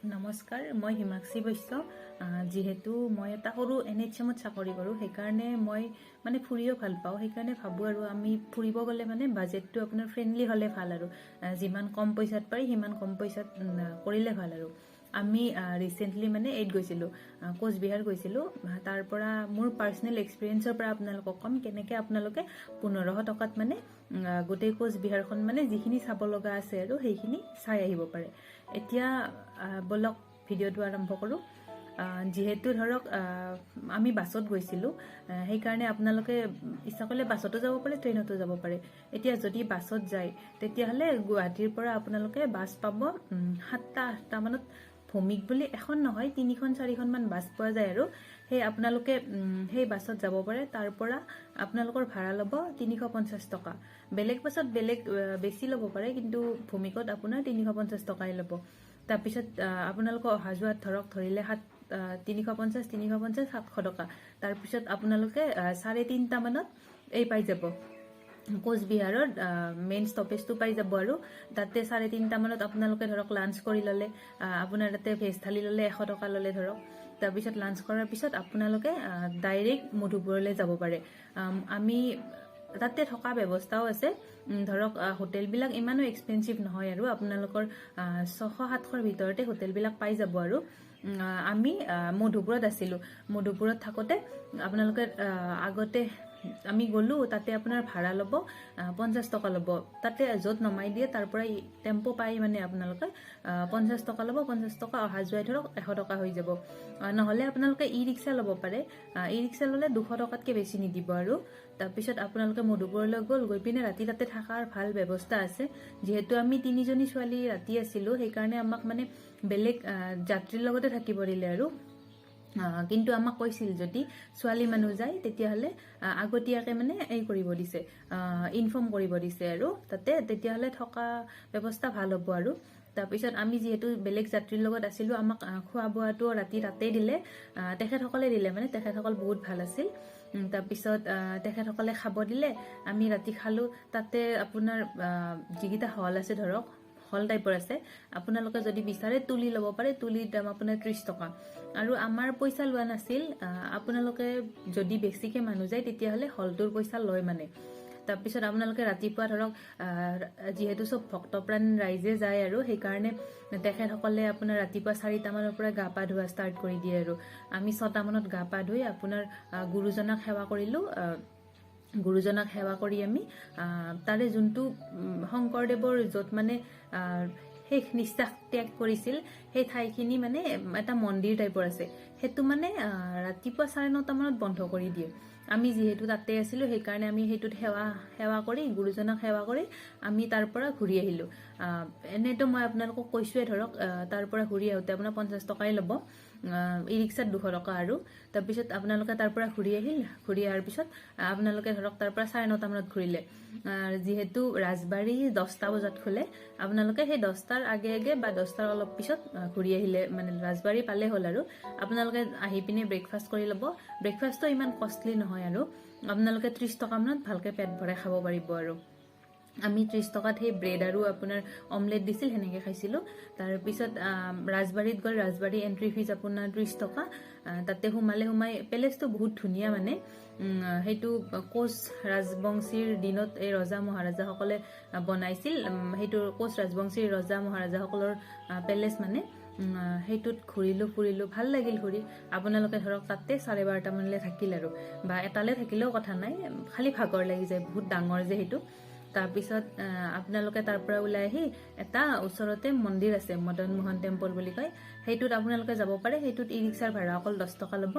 নমস্কাৰ, মই হিমাক্ষী বৈশ্য। যিহেতু মই এটা সৰু এনএইচএমত চাকৰি কৰোঁ, সেইকাৰণে মই মানে ফুৰিও ভাল পাওঁ। সেইকাৰণে ভাবোঁ আৰু আমি ফুৰিব গ'লে মানে বাজেটটো আপোনাৰ ফ্ৰেণ্ডলি হ'লে ভাল আৰু যিমান কম পইচাত পাৰি সিমান কম পইচাত কৰিলে ভাল। আৰু আমি ৰিচেণ্টলি মানে এইত গৈছিলোঁ, কোচবিহাৰ গৈছিলোঁ। তাৰ পৰা মোৰ পাৰ্চনেল এক্সপিৰিয়েঞ্চৰ পৰা আপোনালোকক ক'ম কেনেকৈ আপোনালোকে 1500 টকাত মানে গোটেই কোচবিহাৰখন মানে যিখিনি চাব লগা আছে আৰু সেইখিনি চাই আহিব পাৰে। এতিয়া ব'লক, ভিডিঅ'টো আৰম্ভ কৰোঁ। যিহেতু ধৰক আমি বাছত গৈছিলোঁ, সেইকাৰণে আপোনালোকে ইচ্ছা কৰিলে বাছতো যাব পাৰে, ট্ৰেইনতো যাব পাৰে। এতিয়া যদি বাছত যায়, তেতিয়াহ'লে গুৱাহাটীৰ পৰা আপোনালোকে বাছ পাব 7টা 8টামানত। ভৌমিক বুলি এখন নহয়, তিনিখন চাৰিখনমান বাছ পোৱা যায় আৰু সেই আপোনালোকে সেই বাছত যাব পাৰে। তাৰ পৰা আপোনালোকৰ ভাড়া ল'ব 350 টকা। বেলেগ বাছত বেলেগ বেছি ল'ব পাৰে, কিন্তু ভৌমিকত আপোনাৰ 350 টকাই ল'ব। তাৰপিছত আপোনালোকৰ অহা যোৱাত ধৰক ধৰিলে 350, 350, 700 টকা। তাৰপিছত আপোনালোকে 3:30মানত এই পাই যাব, কোচবিহাৰৰ মেইন ষ্টপেজটো পাই যাব। আৰু তাতে 3:30মানত আপোনালোকে ধৰক লাঞ্চ কৰি ল'লে, আপোনাৰ তাতে ভেজ থালি ল'লে 100 টকা ল'লে ধৰক। তাৰপিছত লাঞ্চ কৰাৰ পিছত আপোনালোকে ডাইৰেক্ট মধুপুৰলৈ যাব পাৰে। আমি তাতে থকা ব্যৱস্থাও আছে। ধৰক হোটেলবিলাক ইমানো এক্সপেঞ্চিভ নহয় আৰু আপোনালোকৰ 600 700ৰ ভিতৰতে হোটেলবিলাক পাই যাব। আৰু আমি মধুপুৰত আছিলোঁ। মধুপুৰত থাকোঁতে আপোনালোকে আগতে আমি গ'লো, তাতে আপোনাৰ ভাড়া ল'ব 50 টকা ল'ব। তাতে য'ত নমাই দিয়ে তাৰ পৰাই টেম্প' পাই মানে আপোনালোকে 50 টকা ল'ব। 50 টকা অহা যোৱাই ধৰক 100 টকা হৈ যাব। নহ'লে আপোনালোকে ই ৰিক্সা ল'ব পাৰে। ই ৰিক্সা ল'লে 200 টকাতকৈ বেছি নিদিব। আৰু তাৰপিছত আপোনালোকে মধুপুৰলৈ গ'ল, গৈ পিনে ৰাতি তাতে থকাৰ ভাল ব্যৱস্থা আছে। যিহেতু আমি তিনিজনী ছোৱালী ৰাতি আছিলোঁ, সেইকাৰণে আমাক মানে বেলেগ যাত্ৰীৰ লগতে থাকিব দিলে। আৰু কিন্তু আমাক কৈছিল যদি ছোৱালী মানুহ যায়, তেতিয়াহ'লে আগতীয়াকে মানে এই কৰিব দিছে, ইনফৰ্ম কৰিব দিছে আৰু তাতে তেতিয়াহ'লে থকা ব্যৱস্থা ভাল হ'ব। আৰু তাৰপিছত আমি যিহেতু বেলেগ যাত্ৰীৰ লগত আছিলোঁ, আমাক খোৱা বোৱাটো ৰাতি তাতেই দিলে, তেখেতসকলে দিলে। মানে তেখেতসকল বহুত ভাল আছিল। তাৰপিছত তেখেতসকলে খাব দিলে, আমি ৰাতি খালোঁ। তাতে আপোনাৰ যিকেইটা হল আছে, ধৰক হল টাইপৰ আছে, আপোনালোকে যদি বিচাৰে তুলি ল'ব পাৰে। তুলিৰ দাম আপোনাৰ 30 টকা আৰু আমাৰ পইচা লোৱা নাছিল। আপোনালোকে যদি বেছিকে মানুহ যায়, তেতিয়াহ'লে হলটোৰ পইচা লয় মানে। তাৰপিছত আপোনালোকে ৰাতিপুৱা ধৰক যিহেতু চব ভক্তপ্ৰাণ ৰাইজে যায় আৰু সেইকাৰণে তেখেতসকলে আপোনাৰ ৰাতিপুৱা 4টামানৰ পৰা গা পা ধোৱা ষ্টাৰ্ট কৰি দিয়ে। আৰু আমি 6টামানত গা পা ধুই আপোনাৰ গুৰুজনাক সেৱা কৰিলোঁ। গুৰুজনাক সেৱা কৰি আমি তাৰে যোনটো শংকৰদেৱৰ য'ত মানে শেষ নিশ্বাস ত্যাগ কৰিছিল, সেই ঠাইখিনি মানে এটা মন্দিৰ টাইপৰ আছে। সেইটো মানে ৰাতিপুৱা 9:30মানত বন্ধ কৰি দিয়ে। আমি যিহেতু তাতে আছিলোঁ, সেইকাৰণে আমি সেইটোত সেৱা সেৱা কৰি, গুৰুজনাক সেৱা কৰি আমি তাৰ পৰা ঘূৰি আহিলোঁ। এনেইতো মই আপোনালোকক কৈছোঁৱে, ধৰক তাৰ পৰা ঘূৰি আহোঁতে আপোনাৰ 50 টকাই ল'ব, ই ৰিক্সাত 200 টকা। আৰু তাৰপিছত আপোনালোকে তাৰ পৰা ঘূৰি আহিল। ঘূৰি অহাৰ পিছত আপোনালোকে ধৰক তাৰ পৰা 9:30মানত ঘূৰিলে, যিহেতু ৰাজবাৰী 10টা বজাত খোলে, আপোনালোকে সেই 10টাৰ আগে আগে বা 10টাৰ অলপ পিছত ঘূৰি আহিলে মানে ৰাজবাৰী পালে হ'ল। আৰু আপোনালোকে আহি পিনে ব্ৰেকফাষ্ট কৰি ল'ব। ব্ৰেকফাষ্টটো ইমান কষ্টলি নহয় আৰু আপোনালোকে 30 টকামানত ভালকে পেট ভৰাই খাব পাৰিব। আৰু আমি 30 টকাত সেই ব্ৰেড আৰু আপোনাৰ অমলেট দিছিল, সেনেকৈ খাইছিলোঁ। তাৰপিছত ৰাজবাৰীত গ'ল। ৰাজবাৰী এণ্ট্ৰি ফিজ আপোনাৰ 30 টকা। তাতে সোমালে, সোমাই পেলেচটো বহুত ধুনীয়া। মানে সেইটো কোচ ৰাজবংশীৰ দিনত এই ৰজা মহাৰাজাসকলে বনাইছিল। সেইটো কোচ ৰাজবংশীৰ ৰজা মহাৰাজাসকলৰ পেলেচ। মানে সেইটোত ঘূৰিলোঁ, ফুৰিলোঁ, ভাল লাগিল ঘূৰি। আপোনালোকে ধৰক তাতে 12:30মানলৈ থাকিল আৰু বা এটালৈ থাকিলেও কথা নাই, খালি ভাগৰ লাগি যায়, বহুত ডাঙৰ যে সেইটো। তাৰপিছত আপোনালোকে তাৰ পৰা ওলাই আহি এটা ওচৰতে মন্দিৰ আছে, মদন মোহন টেম্পল বুলি কয়, সেইটোত আপোনালোকে যাব পাৰে। সেইটোত ই ৰিক্সাৰ ভাড়া অকল 10 টকা ল'ব।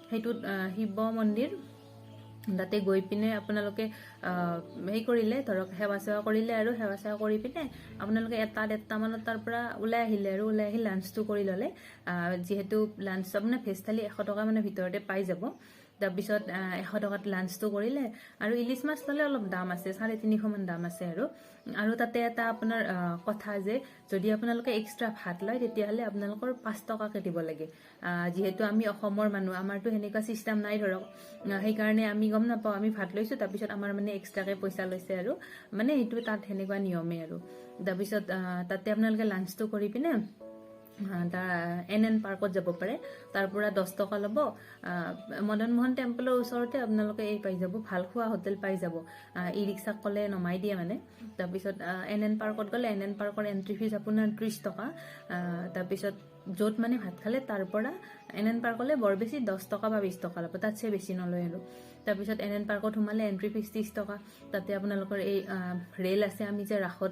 সেইটোত শিৱ মন্দিৰ। তাতে গৈ পিনে আপোনালোকে হেৰি কৰিলে, ধৰক সেৱা চেৱা কৰিলে আৰু সেৱা চেৱা কৰি পিনে আপোনালোকে 1টা 1:30মানত তাৰ পৰা ওলাই আহিলে আৰু ওলাই আহি লাঞ্চটো কৰি ল'লে। যিহেতু লাঞ্চ আপোনাৰ ভেজ থালি 100 টকা মানৰ ভিতৰতে পাই যাব। তাৰপিছত 100 টকাত লাঞ্চটো কৰিলে আৰু ইলিছ মাছ ল'লে অলপ দাম আছে, 350মান দাম আছে। আৰু আৰু তাতে এটা আপোনাৰ কথা যে যদি আপোনালোকে এক্সট্ৰা ভাত লয়, তেতিয়াহ'লে আপোনালোকৰ 5 টকাকে দিব লাগে। যিহেতু আমি অসমৰ মানুহ, আমাৰতো সেনেকুৱা চিষ্টেম নাই ধৰক, সেইকাৰণে আমি গম নাপাওঁ। আমি ভাত লৈছোঁ, তাৰপিছত আমাৰ মানে এক্সট্ৰাকে পইচা লৈছে। আৰু মানে সেইটো তাত সেনেকুৱা নিয়মেই। আৰু তাৰপিছত তাতে আপোনালোকে লাঞ্চটো কৰি পিনে তাৰ এন এন পাৰ্কত যাব পাৰে, তাৰ পৰা 10 টকা ল'ব। মদন মোহন টেম্পলৰ ওচৰতে আপোনালোকে এই পাই যাব, ভাল খোৱা হোটেল পাই যাব। ই ৰিক্সাক ক'লে নমাই দিয়ে মানে। তাৰপিছত এন এন পাৰ্কত গ'লে এন এন পাৰ্কৰ এণ্ট্ৰি ফিজ আপোনাৰ 30 টকা। তাৰপিছত য'ত মানে ভাত খালে তাৰ পৰা এন এন পাৰ্কলৈ বৰ বেছি 10 টকা বা 20 টকা ল'ব, তাতছে বেছি নলয় আৰু। তাৰপিছত এন এন পাৰ্কত সোমালে এণ্ট্ৰি ফিজ 30 টকা। তাতে আপোনালোকৰ এই ৰেল আছে, আমি যে ৰাসত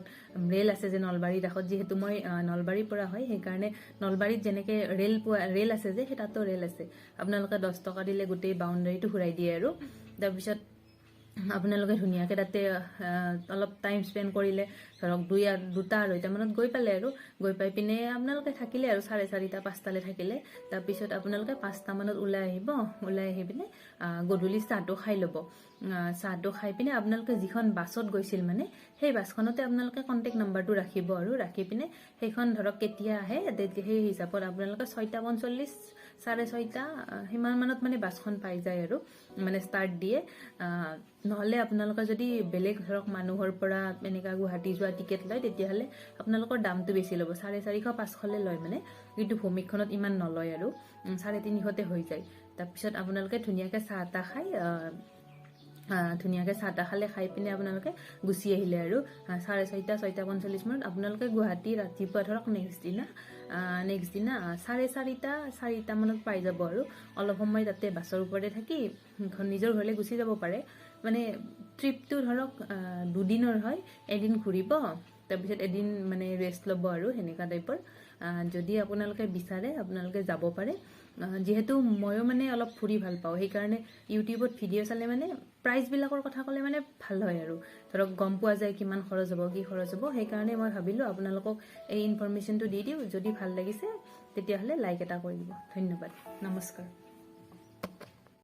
ৰেল আছে যে নলবাৰী ৰাসত, যিহেতু মই নলবাৰীৰ পৰা হয়, সেইকাৰণে নলবাৰীত যেনেকৈ ৰেল পোৱা ৰেল আছে যে, সেই তাতো ৰেল আছে। আপোনালোকে 10 টকা দিলে গোটেই বাউণ্ডাৰীটো ঘূৰাই দিয়ে আৰু। তাৰপিছত আপোনালোকে ধুনীয়াকৈ তাতে অলপ টাইম স্পেণ্ড কৰিলে, ধৰক দুটা আঢ়ৈটামানত গৈ পালে আৰু গৈ পাই পিনে আপোনালোকে থাকিলে আৰু 4:30, 5টালৈ থাকিলে, তাৰপিছত আপোনালোকে 5টামানত ওলাই আহিব। ওলাই আহি পিনে গধূলি চাহটো খাই ল'ব। চাহটো খাই পিনে আপোনালোকে যিখন বাছত গৈছিল মানে সেই বাছখনতে আপোনালোকে কণ্টেক্ট নাম্বাৰটো ৰাখিব আৰু ৰাখি পিনে সেইখন ধৰক কেতিয়া আহে, তেতিয়া সেই হিচাপত আপোনালোকে 6:45, 6:30 সিমান মানত মানে বাছখন পাই যায় আৰু মানে ষ্টাৰ্ট দিয়ে। নহ'লে আপোনালোকে যদি বেলেগ ধৰক মানুহৰ পৰা এনেকুৱা গুৱাহাটী যোৱা টিকেট লয়, তেতিয়াহ'লে আপোনালোকৰ দামটো বেছি ল'ব, 450, 500লৈ লয় মানে। কিন্তু ভৌমিকখনত ইমান নলয় আৰু 350তে হৈ যায়। তাৰপিছত আপোনালোকে ধুনীয়াকৈ চাহ তাহ খাই ধুনীয়াকৈ চাহ তাহ খালে, খাই পিনে আপোনালোকে গুচি আহিলে আৰু 6:30, 6:45 মানত আপোনালোকে গুৱাহাটী ৰাতিপুৱা ধৰক নেক্সট দিনা 4:30, 4টামানত পাই যাব আৰু অলপ সময় তাতে বাছৰ ওপৰতে থাকি নিজৰ ঘৰলৈ গুচি যাব পাৰে। মানে ট্ৰিপটো ধৰক দুদিনৰ হয়, এদিন ঘূৰিব, তাৰপিছত এদিন মানে ৰেষ্ট ল'ব আৰু সেনেকুৱা টাইপৰ। যদি আপোনালোকে বিচাৰে, আপোনালোকে যাব পাৰে। যিহেতু ময়ো মানে অলপ ফুৰি ভাল পাওঁ, সেইকাৰণে ইউটিউবত ভিডিঅ' চালে মানে প্ৰাইচবিলাকৰ কথা ক'লে মানে ভাল হয় আৰু ধৰক গম পোৱা যায় কিমান খৰচ হ'ব, কি খৰচ হ'ব। সেইকাৰণে মই ভাবিলোঁ আপোনালোকক এই ইনফৰমেশ্যনটো দি দিওঁ। যদি ভাল লাগিছে, তেতিয়াহ'লে লাইক এটা কৰি দিব। ধন্যবাদ, নমস্কাৰ।